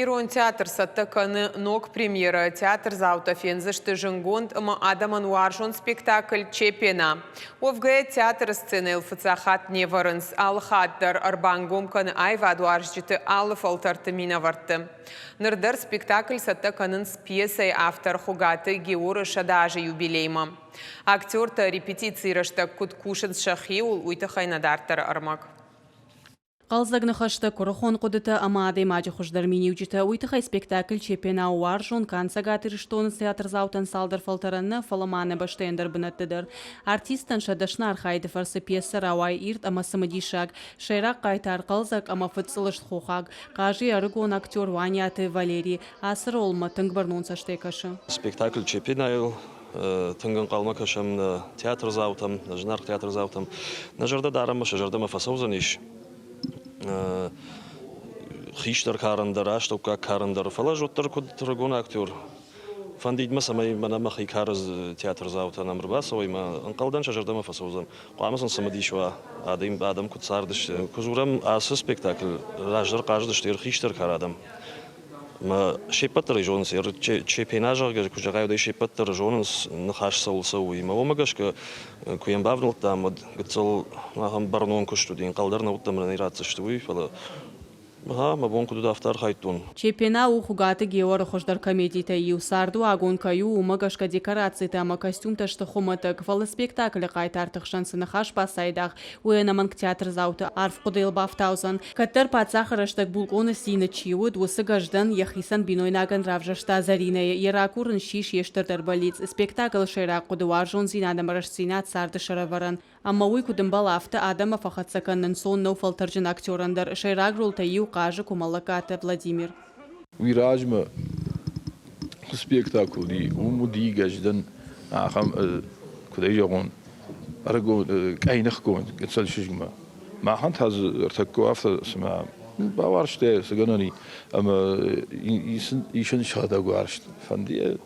Ирон театр цӕттӕ кӕны ног премьерӕ. Театрдзаутӕ фендзысты зынгонд ӕмӕ адӕмӕн уарзон спектакль «Чепена». Уӕвгӕ, театры сценӕйыл фыццаг хатт не вӕрынц. Алы хатт дӕр ӕрбангом кӕны аивадуарзджыты алы фӕлтӕрты минӕвӕртты. Ныр дӕр спектакль цӕттӕ кӕнынц пьесӕйы автор Хуыгаты Георы 100 азы юбилеймӕ. Актертӕ репетицийы рӕстӕг куыд кусынц сӕхиуыл, уый тыххӕй нӕ дарддӕры ӕрмӕг. Хъӕлдзӕг ныхӕстӕ, куырыхон хъуыдытӕ ӕмӕ адӕймаджы хуыздӕр миниуджытӕ, уый тыххӕй спектакль Чепена у уарзон канд Цӕгат Ирыстоны театрдзаутӕн цалдӕр фӕлтӕрӕн нӕ, фӕлӕ ма нӕ бӕстӕйы ӕндӕр бынӕтты дӕр. Артисттӕн сӕ дӕсны архайды фӕрцы пьесӕ рауайы ирд ӕмӕ цымыдисаг. Сӕйраг хъайтар хъӕлдзӕг ӕмӕ фыдцъылыст хохаг, хъазы ӕрыгон актер Уаниаты Валери. Ацы ролмӕ тынг бӕрнон цӕстӕй кӕсы. Спектакль Чепенайыл тынг ӕнхъӕлмӕ кӕсӕм нӕ театрдзаутӕм, нӕ зынаргъ театрдзаутӕм. Нӕ зӕрдӕ дарӕм ӕмӕ сӕ зӕрдӕмӕ фӕцӕудзӕнис хистӕр карӕн дӕр, астӕуккаг карӕн дӕр. Фӕлӕ ӕз уӕддӕр куыд ӕрыгон актер, фӕндид мӕ, цӕмӕй мӕнӕ мӕхи кары театрдзаутӕ нӕм ӕрбацӕуой ӕмӕ ӕнхъӕлдӕн сӕ зӕрдӕмӕ фӕцӕудзӕн. Хъуамӕ сын цымыдис уа, адӕм, адӕм куыд цардысты. Куы дзурӕм ацы спектакль раздӕр хъазыдысты хистӕр кары адӕм. Ӕмӕ се ппӕт дӕр ӕй зонынц, Чепена, зӕгъгӕ, куы зӕгъай, уӕд ӕй се ппӕт дӕр зонынц, ныхас цӕуыл цӕуы, уый. Ӕмӕ уымӕ гӕсгӕ, куы йӕм бавнӕлдтам, уӕд гыццыл ахӕм бӕрнон куыст уыди, ӕнхъӕл дӕр нӕ уыдтӕн, мӕнӕн ӕй ратдзысты, уый, фӕлӕ Гъа, мӕ бон куыд уыд, афтӕ архайдтон. Чепена у Хуыгаты Георы хуыздӕр комедитӕй иу. Цардуагон кӕй у, уымӕ гӕсгӕ декорацитӕ ӕмӕ костюмтӕ сты хуымӕтӕг, фӕлӕ спектаклы хъайтарты хсӕн цы ныхас бацайдагъ, уый ӕнӕмӕнг театрдзауты арф хъуыдыйыл бафтаудзӕн. Кӕддӕр паддзахы рӕстӕг булкъоны цины чи уыд, уыцы Гӕздӕн йӕхицӕн бинойнагӕн равзӕрста Зӕринӕйы. Йӕ ракурын ссис йе стырдӕр бӕллиц. Спектаклы сӕйраг хъуыды уарзондзинад ӕмӕ рӕстдзинад царды сӕрӕвӕрӕн. Ӕмӕ уый куыд ӕмбӕлы, афтӕ адӕммӕ фӕхӕццӕ кӕнын ӕнцон нӕу фӕлтӕрджын актерӕн дӕр. Сӕйраг ролтӕй иу хъазы Куымӕллӕгкаты Владимир. Уый размӕ цы спектакль уыди, уым уыди Гӕздӕн ахӕм, куыд ӕй зӕгъон, ӕрыгон къӕйныхгонд гыццыл чызгмӕ. Махӕн та дзы ӕртӕккӕ афтӕ цыма бауарзта, цы гӕнӕн и, ӕмӕ исын сыгъдӕг уарзт. Фӕнды йӕ,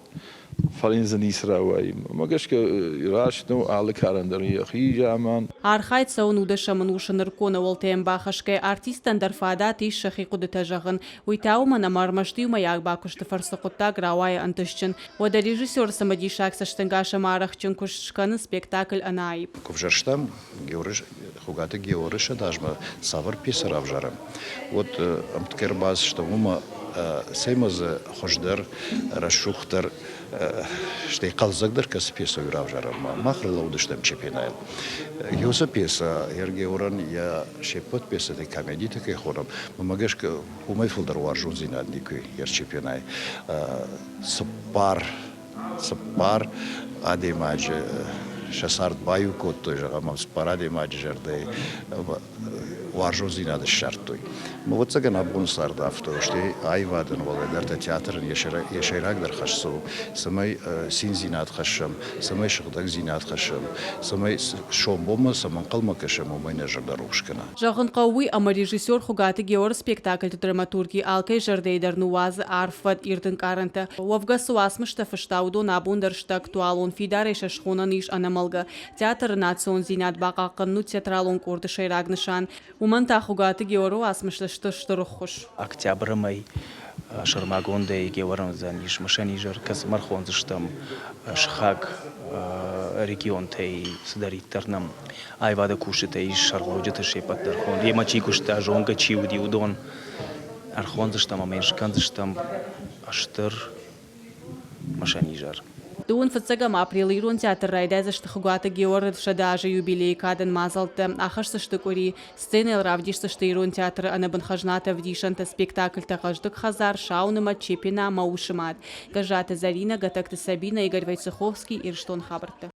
фӕлӕ йын дзы ницы рауайы. Мӕ гӕсгӕ раст нӕу алы карӕн дӕр йӕхи заман. Архайд цӕуы нудӕсӕм ӕнусы нырыккон ӕууӕлтӕм бахӕсгӕ, артисттӕн дӕр фадат ис сӕхи хъуыдытӕ зӕгъын. Уый та уымӕн, ӕмӕ ӕрмӕст иумӕйаг бакуысты фӕрцы хъуыддаг рауайы ӕнтыстджын. Уӕдӕ режиссер цымыдисаг цӕстӕнгас ӕмӕ арӕхстджын куыст скӕны спектакль ӕнӕаипп. Куы взӕрстам Хуыгаты Георы сӕдазмӕ цавӕр пьесӕ равзарӕм, уӕд ӕмткӕй ӕрбацыдыстӕм уымӕ, цӕй ма дзы хуыздӕр, рӕсугъддӕр, стӕй хъӕлдзӕгдӕр кӕцы пьесӕ равзарӕм, мах ӕрлӕууыдыстӕм Чепенайыл. Уыцы пьесӕ Георӕн йӕ се ппӕт пьесӕтӕй комедитӕ кӕй хонӕм, уымӕ гӕсгӕ уымӕй фылдӕр уарзондзинад никуы ис Чепенайы. Цыппар цыппар адӕймаджы сӕ цард баиу кодтой, зӕгъӕм, ӕмӕ цыппар адӕймаджы зӕрдӕйы уарзондзинад ссардтой. Ӕвӕццӕгӕн, абоны цард афтӕ у, стӕй аивадӕн, уӕлдайдӕр та театрӕн йӕ сӕйрагдӕр хӕс цы у, цӕмӕй циндзинад хӕссӕм, цӕмӕй сыгъдӕгдзинад хӕссӕм, цӕмӕй сомбонмӕ цӕмӕ ӕнхъӕлмӕ кӕсӕм, уымӕй нӕ зӕрдӕ рухс кӕна. Зӕгъын хъӕуы уый, ӕмӕ режиссер Хуыгаты Георы спектакльты драматурги алкӕй зӕрдӕйы дӕр ныууадзы арф фӕд, ирд ӕнкъарӕнтӕ. Уӕвгӕ цы уацмыстӕ фыста, уыдон абон дӕр сты актуалон, фидарӕй сӕ схонӕн ис ӕнӕмӕлгӕ. Театры национдзинад бахъахъхъӕнын у театралон къорды сӕйраг нысан. Уымӕн та Хуыгаты Георы уацмыстӕ сты стыр ӕххуыс. Октябры мӕй сӕрмагондӕй Георӕн уыдзӕн ис мысӕн изӕр, кӕцымӕ ӕрхондзыстӕм сыхаг регионтӕй цыдӕриддӕр нӕм аивады кусджытӕ ис, сӕргълӕуджыты се ппӕт дӕр хонд. Йемӕ чи куыста, зонгӕ чи уыди, уыдон ӕрхондзыстӕм ӕмӕ йын скӕндзыстӕм стыр мысӕн изӕр. Дыууын фыццӕгӕм апрелы Ирон театр райдайдзысты Хуыгаты Георы 100 азы юбилейы кадӕн мадзӕлттӕ. Ахӕсдзысты къуыри. Сценӕйыл равдисдзысты Ирон театры ӕнӕбын хӕзнаты ӕвдисӕнтӕ спектакльтӕ «Хъӕздыг хӕдзар», «Сау нымӕт», «Чепена» ӕмӕ «Усы мад». Гӕззаты Зӕринӕ, Гӕтӕгты Сабинӕ, Игорь Войцеховский, Ирыстон хабӕрттӕ.